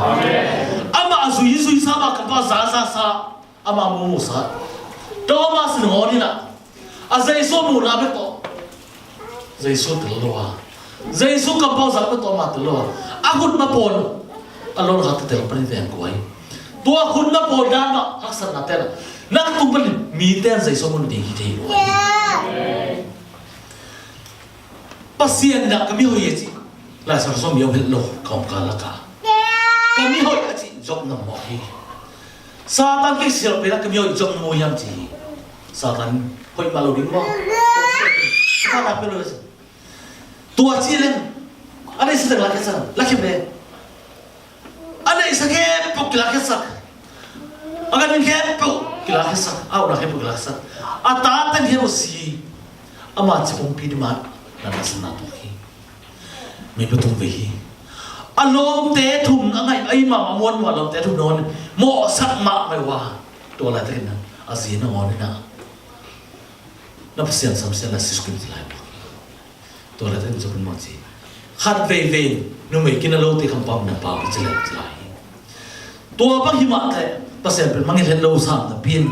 Amah a zui zui sa, amah kampau za za sa, amah mumu sa. Thomas nangawn in a, a Jesu muhna bek tawh Jesu tel lo a, Jesu kampau zak bek tawh amah tel lo a, a khutna pawl a lawng khat tel panin veng kuai. Tua khutna pawl dan mah haksatna tel a, nak tung panin mite in Jesu mun ding hi thei lo. Pasian in a ka mihoih a cih Laisiangtho sung mi om het lo, ka om kal lak a. Ka mihoih a cih Job na mawh hi. Satan kei sial pen a ka mihoih Job na mu hiam ci hi. Satan hoih mah lo ding maw. Satan a pe lo. Tua ci leng a neihsa teng la khiatsak, la khim le. A neihsa khempeuh kilakhiatsak. A gan khempeuh kilakhiatsak. A upna khempeuh kilakhiatsak. A tate khempeuh si. Ama ci pumpi ding mah na na sa na tuk hi. Mi pathum vei hi. A lawmte thum a ngaih, a i mahmah muanhuai lawmte thum nawn mawhsak mahmah uh a. Tua laitakin a zi nangawn in a, na Pasian samsiatna Jesu Khrih ci lai mawk hi. Tua laitakin Job in mawk ci. Khat veivei numei kina lote kampau na pau ci lai, ci lai hi. Tua bang hi mah teh Pasian pen mangngilh het lo sam napi in,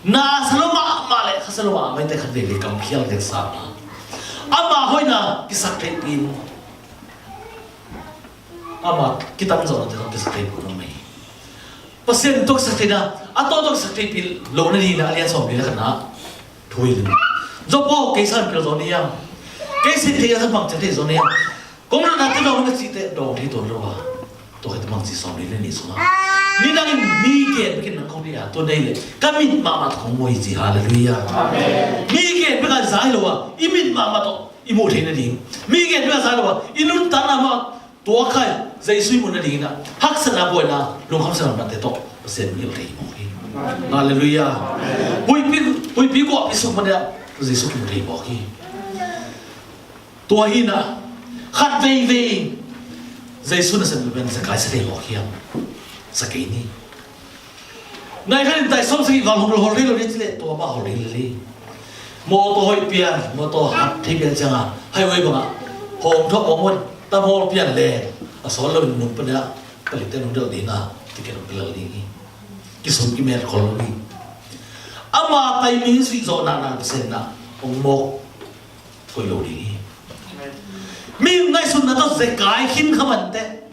na sa lo mahmah le kha sa lo mahmah te khat veivei kam khial tek sam a, ama hoihna kisak theihpih in, ama kitan zawhna te zong kisak theihpih lo mah hi. Pasian tawh kisak theihna, a tawh tawh kisak theihpih lo nading in a lian sawmli le khatna thu hi. Job aw, kei sang pil zaw ni hiam? Kei sin thei a sang bang ciang thei zaw ni hiam? Kong natna te dawng na cihte dawng thei tuan lo a. Tua khit bang ci sawm ni le nih sungah, nidangin mi gen bekin na kong deih a, tua deih leh ka mit mahmah tawh kong mu hi ci. Halleluiah. Mi gen bek a zai lo a, i mit mahmah tawh i muh theih nading, mi gen bek a zai lo a, i nuntakna mah tua khai Jesu i muh nadingin a, haksatna buaina lungkham sa lamdangte tawh Pasian mangngilh thei mawk hi. Halleluiah. Huihpi, huihpi guahpi sung pan a Jesu kimu thei mawk hi. Tua hi in a, khat veivei Jesu nasem pen Zakai sa thei mawk hiam? Sa kei ni. Nai khat in tai sawm sagih val hong hol thei lo ni ci leh tua mah hol thei lel hi. Mawtaw hoih pian, mawtaw hat thei pian ciang a, highway bang a hawm thawh hawm hawm tam hawl pian leh a sawl lo in nung pan a, palite nung delh ding a, ticket hong kilel ding hi. Kisum kimet khol lo hi. Ama timing zuih zawh naknak Pasian in a hong mawk koih lo ding hi. Mi ngaihsutna tawh Zakai khin kha man teh.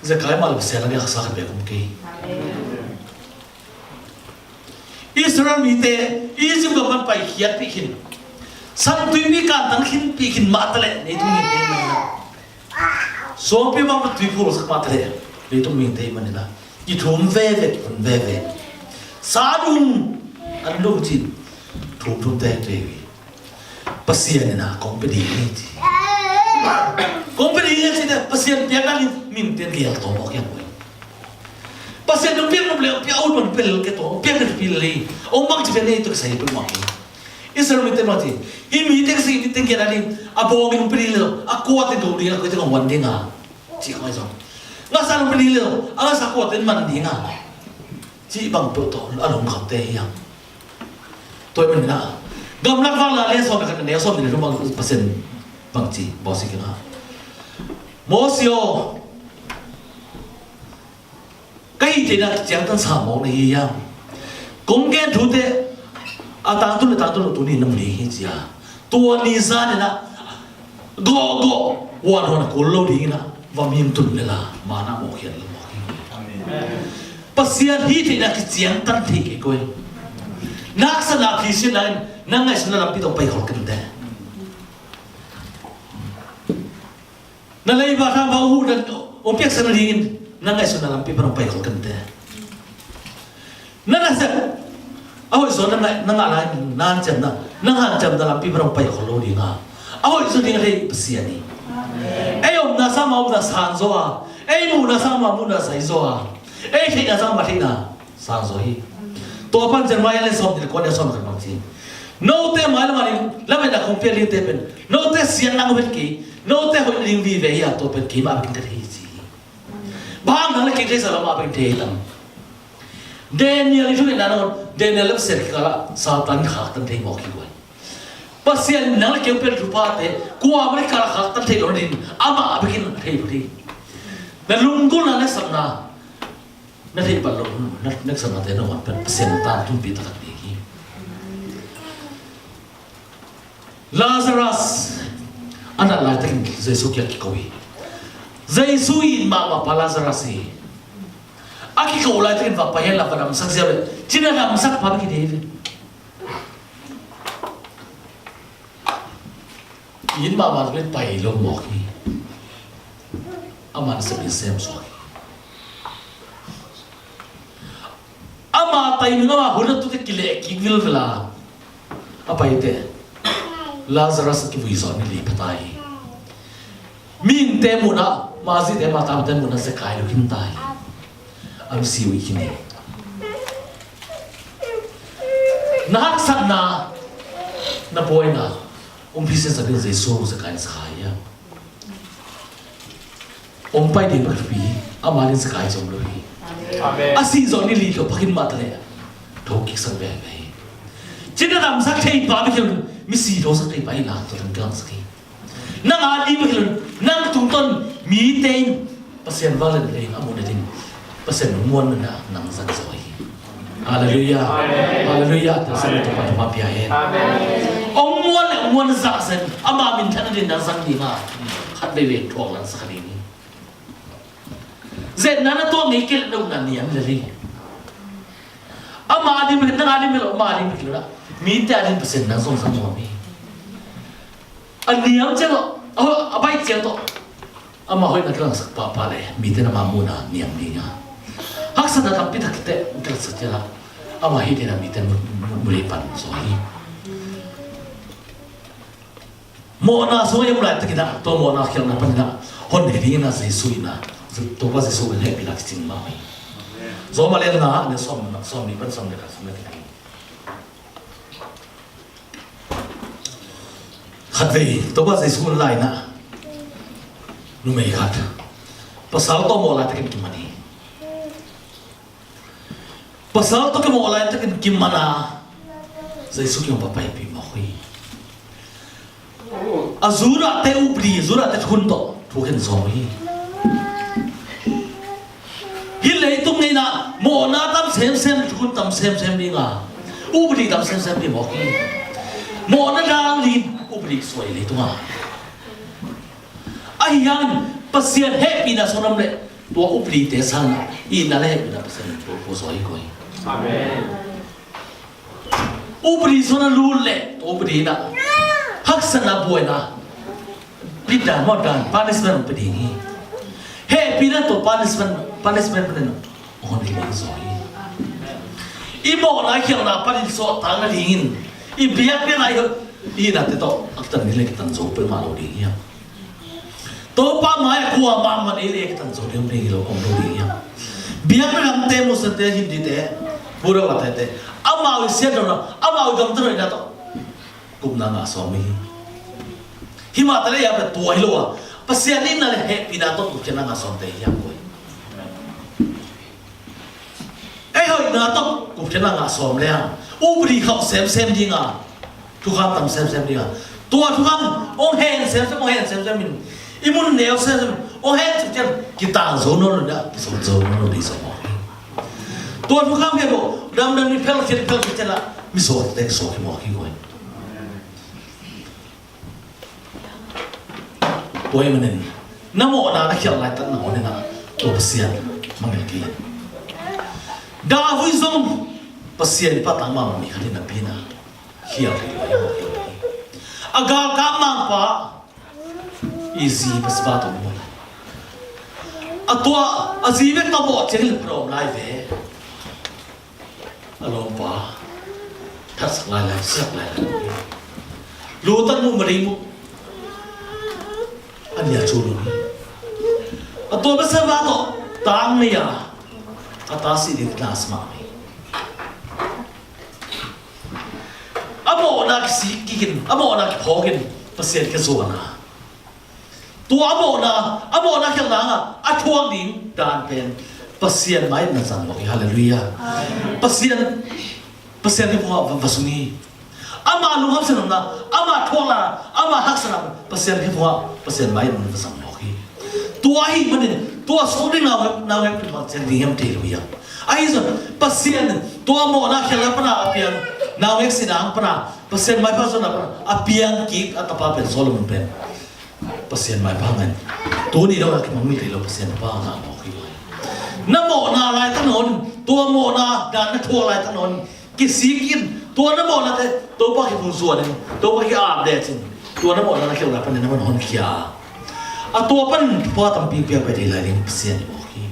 Zakai mah le Pasian a diaksa khat bek om kei. Israel mite Egypt gam pan paikhiatpih khin, San Tuipi kantan khinpih khin mah taleh, leitung mite mah in a, suangpi mah pan tuipi hawlsak mah taleh, leitung mite mah in a, kithum veve, khun veve. Sa dum, an dum cin, thum thum teng veve. Pasian in a kong pia ding hi ci. Kong pia ding hi ci te, Pasian piakna in mite in gel tawm awk hiam uh hi. Pasian in piak nop le piak ut man pia lel kei tawh, piak nop pia lel hi. Ong bang ci piak nei tuk sai pia mawk hi. Israel mite mah ci, hih mite ka si mite gel a ding, a bawng in pia ding lel, a kuat in do ding, a kuat in wan ding a. Ci kong ai zong. Ngasa in pia ding lel, a ngasa kuat in man ding a. Cih bang peuh tawh a lungkhamte hi hang. Tua ahih manin ah, Gamlak Vak la lian sawm le khat, a neu sawm nih le thum bang Pasian bangci bawlsia kei na. Mosi aw, ka hih theihna ciangtan sa mawk na hi hiam? Kong gen thute a tangtun le tangtun lo tuni na mu ding hi ci a. Tua ni zan in ah gawhgawh huanhuan a kul lo ding in ah, Va mintun lel a, mana mawh khial lo mawh hi. Amen. Pasian hih theihna kiciangtan thei kei koi. Na haksatna phisiatna in na ngaihsutna lampi tawh pai khol kei inteh. Na leiba tha bang uh dan hong piaksak nadingin na ngaihsutna lampi pan hong pai khol kei inteh. Na nasep a hoih zaw na ngah, na ngah lai, na hanciamna, na hanciamna lampi pan hong pai khol lo ding a, a hoih zaw ding a thei Pasian hi. Ei omna sang amah omna sang zaw a, ei muhna sang amah muhna sang zaw a, ei theihna sang amah theihna sang zaw hi. Tua pan Jeremiah lian sawmnih le kua, neu sawm le khat bang ci, note mailam a ding lametna kong piak dingte pen note siatna ngah uh het kei, note hoih nading vive hi a, tua pen keimah bekin ka thei hi ci hi. Bang hang nang le kei theihsa lo mah bekin thei hi tam? Daniel i thungetna nangawn, Daniel le Pasian kikal ah Satan khaktan thei mawk hi guai. Pasian in nang le kei hong piak thuphate kuamah le kal ah khaktan thei lo nadingin amah bekin thei phot hi. Na lunggulhna, na haksatna, na theih pan lo, na, na haksatnate na van pen Pasian in tangtunpih taktak ding hi. Lazarus a nat laitakin Jesu kiang kiko hi. Jesu in mahmah pa Lazarus hi. A kiko laitakin va pai hen la, va damsak ziau le cina damsak pa bek hi ding hi. It mahmah pen pai lo mawk hi. Ama nasep in sem suak hi. Ama timing, ama hun a tute kileh kik vilvel a, a paite Lazarus a kivui zawh ni li pha ta hi. Mihingte muhna, mazite, matamte muhna zekai lo khin ta hi. A misi uh i khin hi. Na haksatna, na buaina hong phisiat sak ding Jesu zekai na sa kha hiam? Hong pai ding bek thupi hi. Ama ding zekai zong lo hi. Amen. A sih zawh ni li tawh pha khin mah ta leh thokiksak veve hi. Cina damsak thei pa bek hi lo, misi thosak thei pa hi la, tua teng kilangsak hi. Nang a ding bek hi lo, nang tungtawn mite in Pasian vanglian lei a muh nading Pasian muanna nang zang zaw hi. Halleluiah. Amen. Halleluiah. Tua sa na Topa, Topa pia hen. Amen. Hong muan le hong muan zah sen ama minthanna ding nang zang ding a, khat veivei thuak langsak ding hi. Zetna na tuah ngei kei leh na upna niam lel hi. Ama a ding bek, nang a ding bek lo, ama a ding bek lo na, mite a ding Pasian nang zong zang nuam hi. A niam ciang tawh, a, a baih ciang tawh ama hoihna kilangsak pahpah le mite na ma muhna niam ding a, haksatna tampi tak teh kilangsak ciang a, ama hih ding a mite mu, mu, mu lei pan zaw hi. Mawhna sung a i om laitakin ah, tua mawhna khialhna panin ah hon hi dingin ah Jesu in ah, Topa Jesu in hehpihna kicing mah hi. Rom a lian nga, a neu sawm, sawmnih pan sawmnih le khat, sawmnih le khat. Khatvei Topa Jesu in lai-in ah numei khat pasal tawh mawh laitakin kiman hi. Pasal tawh kimawh laitakin kiman a, Jesu kiang va paipih mawk hi. A Judahte upadi, Judahte thukhun tawh thukhen sawm hi. Hih leitung ngeina mawhna tam semsem, thukhun tam semsem ding a, upadi tam semsem ding mawk hi. Mawhna dang ding upadi suai leitung a. Ahi hangin Pasian hehpihna sung om leh tua upadite sangin itna le hehpihna Pasian in pulak zaw hi koi. Amen. Upadi sung a lut leh tua upadi in ah haksatna, buaina, pitdan, mawhdan, punishment hong pia ding hi. Hehpihna tua punishment, punishment panin hong hon kibang zaw hi. I mawhna khialhna panin suahtak nadingin i biakpiakna, i ihnate tawh a kitan ding le kitan zo peuhmah lo ding hi. Topa mai-ah kuamah man ei le ei kitan zo ding om ding hi lo, om lo ding hi. Biakna gamte, Muslimte, Hindite, Buddha, Laitaite, amau i siatna, amau i gamtatna tawh gupna ngah sawm hi. Himah ta leh a, tua hi lo a, Pasian itna le hehpihna tawh gupkhiatna ngah sawmte hi hiam koi. Ei hoihna tawh gupkhiatna ngah sawm leng upadi khauh semsem ding a, thukham tam semsem ding a, tua thukham hong hen semsem, hong hen semsem in, i mun neu semsem hong hen semsem, kitang zo nawn lo ding a, kisawt zo nawn lo ding sawm hi. Tua thukham hi bo, damdam in phelkhiat, phelkhiat ciang a, mi sawt teng sawt hi mawk hi guai. Tua ahih manin Na mawhna na khialh laitak nangawn in ah tua Pasian mangngilh kei in. David zong Pasian i pahtang mahmah mi khat hi napi in ah khial rih lo hi, mawh rih lo hi. A galkap mangpa i zi Bathsheba tawh om lo hi. A tua a zi bek tawh mawh ciangin le pha om lai ve. A lawmpa thatsak lailai, siak lailai. Lu tan mu, mading mu, a nia cu lu hi. A tua Bathsheba tawh tang nei a, a ta sih ding tla sa mah hi. A mawhna kisik kikin, a mawhna kiphawkin Pasian kia zuan a. Tua a mawhna, a mawhna khialhna a thuak ding dan pen Pasian mai-ah na zang mawk hi. Halleluiah. Pasian, Pasian hi phungah va, va sung hi. Ama lunghamsiatna, ama thuakna, ama haksatna Pasian hi phungah Pasian mai-ah na zang mawk hi. Tua ahih manin tua sung ding nau hek, nau hek pi bang cian ding hiam thei lo hi a. Ahi zong Pasian tua mawhna khialhna pana a piang, nau hek sihna hang pana Pasian maipha zuanna pana a piang kik a tapa pen Solomon pen Pasian maipha ngen. Tuni dong a kimang mi thei lo Pasian pa ngah mawk hi. Na mawhna laitak nawn, tua mawhna dan na thuak laitak nawn kisik in, tua na mawhnate Topa kiphun zuan in, Topa ki-ap lecin, tua na mawhna na khialhna panin na man honkhia. A tua panin thupha tampi piak pai thei lai ding Pasian i mawk hi.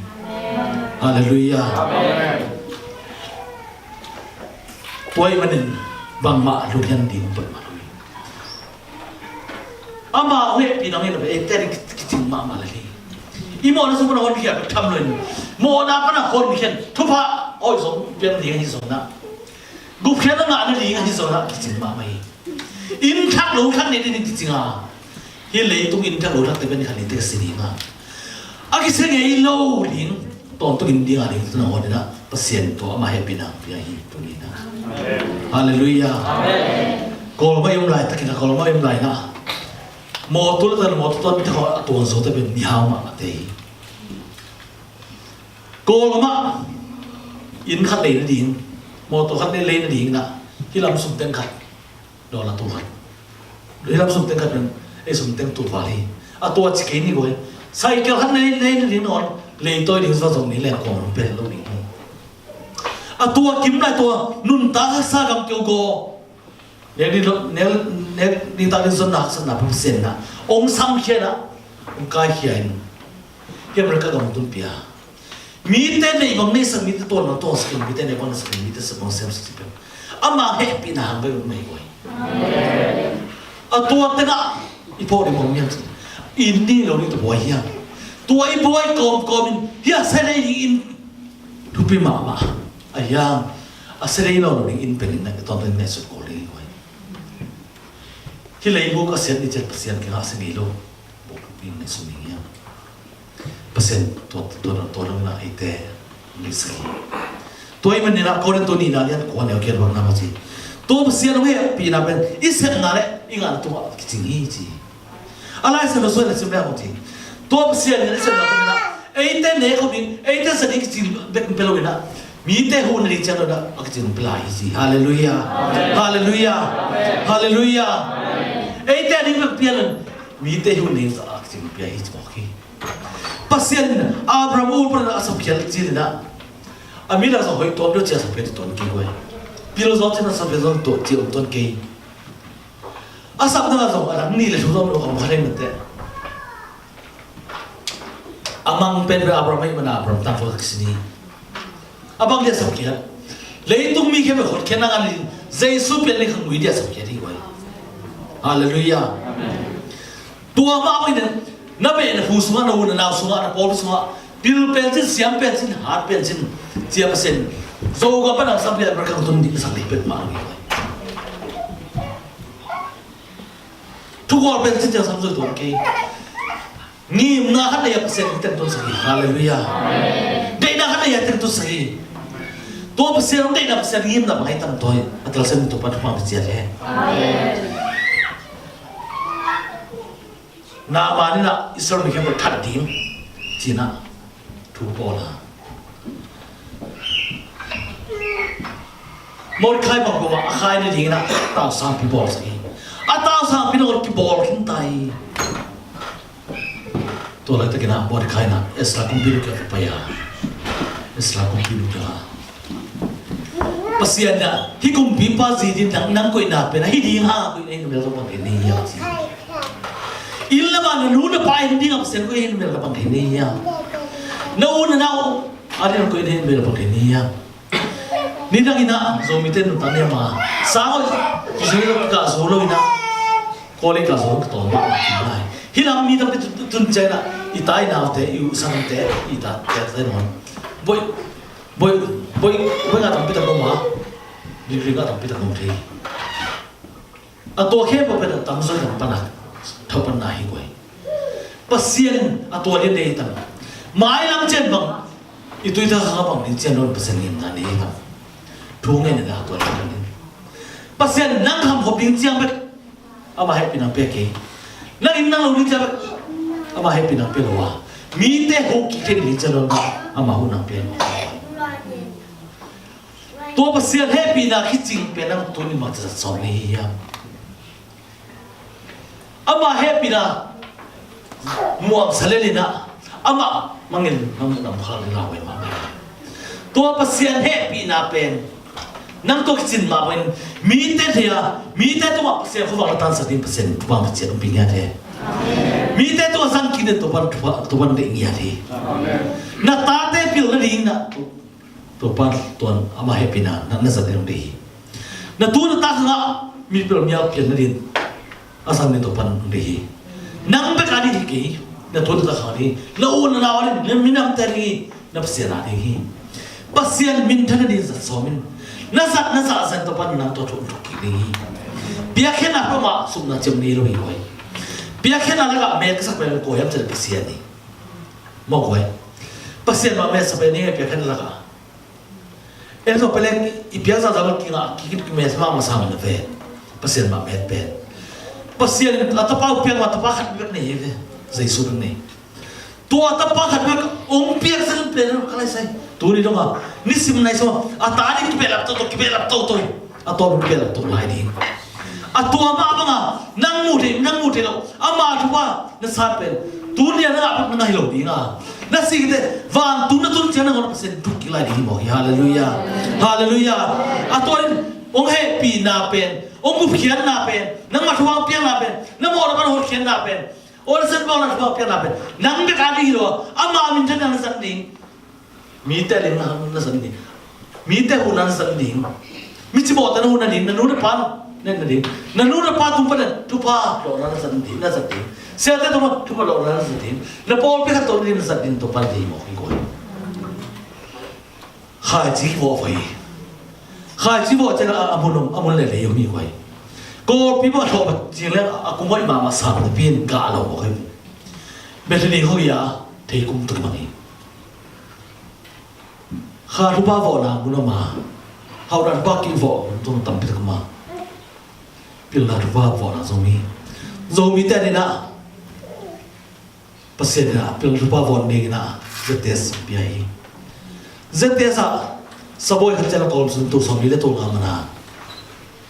Halleluiah. Amen. Tua ahih manin bangmah lunghian ding peuhmah lo hi. Ama hong hehpihna hong en a, eite ding kicing mahmah lel hi. I mawhna sung pana honkhia bek tham loin, mawhna pana honkhian, thupha awi zong piang ding ahi zongin ah, gupkhiatna ngah nading ahi zongin ah kicing mahmah hi. Inn thak lo thak nei ding kicing a, hih leitung inn thak lo thakte pen khat ni teh si ding a, a kisia ngei lo ding, tawntung inn ding a ding tu nangawn in ah Pasian tua ama hehpihna pia hi tuni in ah. Halleluiah. Kawlmah i om laitakin ah, Kawlmah i om lai in ah, mawtaw le tan mawtaw tuan te khawng a tuang zote pen mihau mahmahte hi. Kawlmah inn khat lei nading, mawtaw khat lei, lei nading in ah, hih lam sum teng khat, dollar tul khat. Hih lam sum teng khat pen ei sum teng tul val hi. A tua ci kei ni guai. Cycle khat lei, lei nading nawn, leitawi ding zong zong ni leng kawm pen lo ding hi. A tua kim lai tua nuntak haksa gam keu gaw, nek ding, nek, nek ding tak ding zonna, haksatna, pumsianna hong samkhia in ah, hong kaikhia in, hih America gam hong tunpih a, mite neih bang neihsak, mite tuan bang tuansak in, mite nek bang neihsak in, mite sem bang semsak in, ama hehpihna hang bek mei guai. A tua tengah i phawk ding bang miam cin, inn ding lo ding tua buai hiam? Tua i buai kawmkawm in hih a sia dei ding inn thupi mahmah a hiam? A sia dei nawn lo ding inn pen in na tawntung in na sut kul ding hi guai. Hih leibuk a siat ni ciat Pasian kiangah a sia ngei lo buk thupi in na sut ding hiam? Pasian tua, tua, tua dong in ah eite neisak hi. Tua ahih manin ah Korinto nihna lian kua neu kiat bang na ma ci, tua Pasian hong hehpihna pen i sepna le i ngahna tungah kicing hi ci. A Lai Siangtho sung in a sim leh hong ci, tua Pasian in i sepna pen in ah eite nek khop ding, eite sa ding kicing bek pia lo in ah, mite huh nading ciang lo in ah a kicing pia lai hi ci. Halleluiah. Halleluiah. Halleluiah. Eite a ding bek pia lo in mite huh nading a kicing pia hi ci mawk hi. Pasian in Abraham ul panin a sapkhiat cil in ah, a mi lak zong hoih tuam deuh ci a sapkhiat tuan kei guai. Pil zaw cin a sapkhiat zong tuah ci om tuan kei. A sapna zong a dang nih le thum zong om kha thei mate. A mang pen pen Abraham ahih manin Abraham tangthu a kici ni. A bang dia sapkhiat? Leitung mi khempeuh hotkhiatna ngah nading Jesu pian lei khang ui dia sapkhiat hi guai. Halleluiah. Tua mah bangin na beh na phu sungah, na u na nau sungah, na pawlpi sungah pil pen cin, siam pen cin, hat pen cin, cia Pasian Zogam pan a sampi a rak kang tun ding sak ding pek mah lo hi. Thukhual pen cin ciang sam zoi tuan kei. Ngimna khat nei a Pasian hong teng tun sak hi. Halleluiah. Deihna khat nei a teng tun sak hi. Tua Pasian hong deihna, Pasian ngimna bang a i tam tua hi. A telsiam in Topa thupha hong pia ciat hen. Naaman in ah Israel mi khempeuh that ding ci-in ah thu pawl a, Mordecai bang ko a khai nading in ah tausangpi bawlsak hi. A tausangpi nangawn kibawl khin ta hi. Tua laitakin ah Mordecai in ah Esther kumpi luk kiang ka pai a, Esther kumpi luk kiang ah, Pasian in ah hih kumpipa zi ding nang, nang koihna pen ahi ding a, koih na hi na bel ka pang thei ni hiam, ci. Inn lamah na nu na pa in ding a Pasian koih na hi na bel ka pang thei ni hiam? Na u na nau a ding nang koih na hi na bel ka pang thei ni hiam? Nidang in ah Zomite nuntak ni a, ma sang oi, Israel ka zo lo in ah, college ka zo ka tawn mah mah khin lai. Hih lam mi tampi tun, tun ciang in ah i tai naute, i u sangte, i tate te nawn, boi, boi, boi, boi nga tampi tak om a, degree nga tampi tak om thei. A tua khempeuh pen a tamzaw in a pan a, thapatna hi guai. Pasian a tua lian dei hi tam. Mailam ciang bang i tuite khang a bang ding ciang lo in Pasian ngimna nei hi tam. Thu ngen in a tua lian ding. Pasian nang kham khop ding ciang bek ama hehpihna pia kei. Nang inn nang lo ding ciang bek ama hehpihna pia lo a, mite huh kik thei ding ciang lo in ama huhna pia lo. Tua Pasian hehpihna kicing pen nang tuni mah zat sawm ni hiam? Ama hehpihna muamsa lel in ah, amah mangngilh na muh na muh khak ding lau ve mah. Tua Pasian hehpihna pen nang tua kicin mah bangin mite thei a, mite tungah Pasian khuavak na tansak ding Pasian thupha Pasian hong pia ngiat hi. Mite tungah zang kik ding Topa'n thupha, Topa'n deih ngiat hi. Na tate pilna ding na Topa tuan ama hehpihna na, na zat ding deih hi. Na tu na ta khang ah mipil mial pian nading a zang ding Topa'n deih hi. Nang bek a ding hi kei, na tu na ta khang ding, na u na nau a ding, na minamte ding hi, na Pasian a ding hi. Pasian minthan nading zat sawm in. Na zat na zat zat Topa'n nang tua thuk thuk kik ding hi. Piakkhiatna peuhmah sumna ciam nei lo hi guai. Piakkhiatna lakah mel ka sak pen kua hiam cih leh Pasian hi. Mawk guai. Pasian mah met sa pen i ngai piakkhiatna lakah. En zo pelek i piak zahzah bek kingah kikit kimet mah masa man a ve. Pasian mah met pen. Pasian in a tapa uh piak mah tapa khat bek nei hi ve. Jesu bek nei. Tua tapa khat bek hong piak zen pen ka lai sai. Tuni dong a nisim nai so a ta ding kibehlap toto, kibehlap toto. A tawp kibehlap to lai ding. A tua mah banga nang mu thei, nang mu thei lo ama thupha na san pen tuni a nang a bek na ngah hi lo ding a. Na si kite vantung na tun ciang nang hong Pasian thuk kik lai ding hi mawk hi. Halleluiah. Halleluiah. A tua in hong hehpihna pen, hong gupkhiatna pen, nangmah thupha piakna pen, na mawhna pan hotkhiatna pen, hong na san bawlna thupha piakna pen nang bek a ding hi lo a, ama minthan nang na zat ding. Mite a ding na, na zat ding. Mite huhna na zat ding. Mi cimawhte na huhna ding, na nu na pa na, na ding. Na nu na pa tung pan thupha lawhna na zat ding, na zat ding. Siate tung pan thupha lawhna na zat ding. Na pawlpi khat tawh na ding, na zat ding, Topa'n deih mawk hi guai. Khaici kivawh hi. Khaici vawh ciang a, a mun om, a mun lelei om hi guai. Kawlpi bang a thawh ciang leng a kum hoih mahmah sang na pian gah lo mawk hi. Bethany khawng hi a thei kum tuk bang hi. Kha thupha vawhna mun om a, hauhna thupha kivawh mun tung tampi tak om a, pilna thupha vawhna zong hi. Zomite a ding ah Pasian in ah pilna thupha vawh dingin ah Z T S pia hi. Z T S ah sabawi khat ciang a kawm sun tul sawmli le tul nga man a,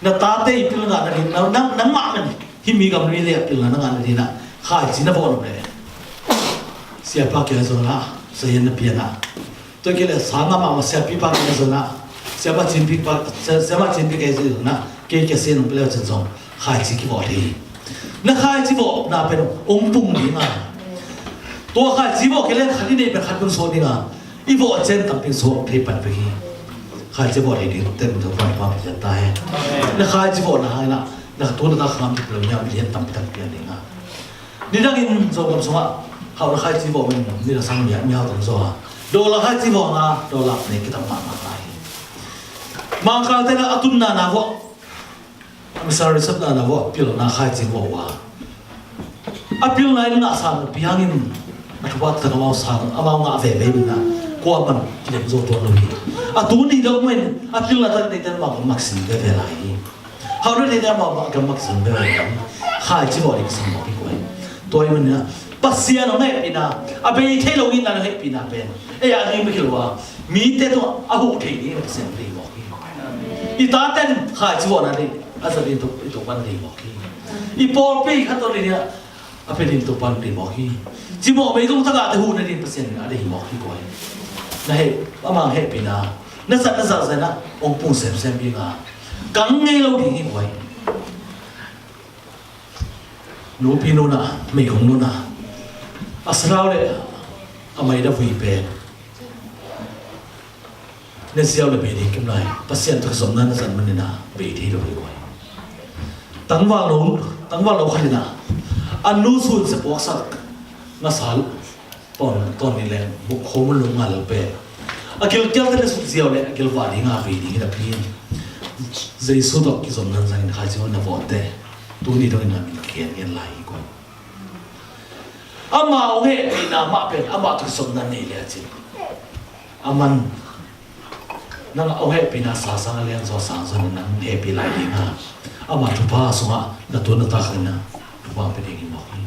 na tate i pilna ngah nading, nang, nang, nangmah man hih mi gam mi lei ah pilna na ngah nading ah khaici na vawh nop leh, siapa kiang zong ah sayan na pian ah, tua kei leh sang a mahmah siapipa kiang zong ah, siapa cinpi pa, sia-, siapa cinpi kiang zong ah, kei kiang sian nong pia leh cin zong khaici kivawh thei hi. Na khaici vawhna pen hong pung ding a, tua khaici vawh kei leh khat i neih pen khat pen suak ding a, i vawh ciang tampi suak thei pan pek hi. Khaici vawh thei ding ten Topa'n thupha pia ta hen. Na khaici vawhna hangin ah na tu na ta khang pi pelo nia milian tampi tak pian ding a. Nidangin Zogam sungah hauhna khaici vawh men nidang sang mia, mia tam zaw a, dollar khaici vawh nga dollar ne kitam mahmah ta hi. Mangkangte na a tunna na vawh, a missionary sapna na vawh pilna khaici vawh uh a, a pilna in ngah sang na pi hangin a thupha tak amau sang, amau ngah veve in ah kuaman kilem zo tuan lo hi. A tuni deuh men a pilna tak neite amau maksim veve lai hi. Hauh na neite amau mah gam maksim veve lai hi. Khaici vawh ding sam mawk hi guai. Tua hi man in ah Pasian hong hehpihna, a bei thei lo in ah hong hehpihna pen ei a ding bek hi lo a, mite tungah a huh thei ding Pasian deih mawk hi. I taten khaici vawhna ding a zat ding tuk, i tuk pan deih mawk hi. I pawlpi khat tawh ding ah A pia ding Topa in deih mawk hi. Cimawh bei zong tagahte huhna ding Pasian in a deih mawk hi kua hi. Na heh, amah hehpihna na zat na zat zat na hong pung semsem ding a, kang ngei lo ding hi kua hi. Nupi nuna, meigong nuna, a sarau le a maida vui pen na siau le bei ding kim lai, Pasian tawh kizopna na zat manin a bei thei lo hi kua hi. Tangval lo, tangval lo khat in a, a nu sun se puaksak ngasa tawn, tawn ni leng buk khawm lung ngal pen a gilkial te le suk ziau le a gilvah ding a bei ding hi napi in Jesu tawh kizopna zangin Kha Siangtho na vawhte tuni dongin na min kian ngen lai hi kua hi. Amah hong hehpihna mah pen amah tawh kizopna nei le a cin. Aman nang a hong hehpihna sa sang a lian zaw sang zaw nang hehpih lai ding a, amah thupha sungah na tuan na tak in a thupha pia ding hi mawk hi.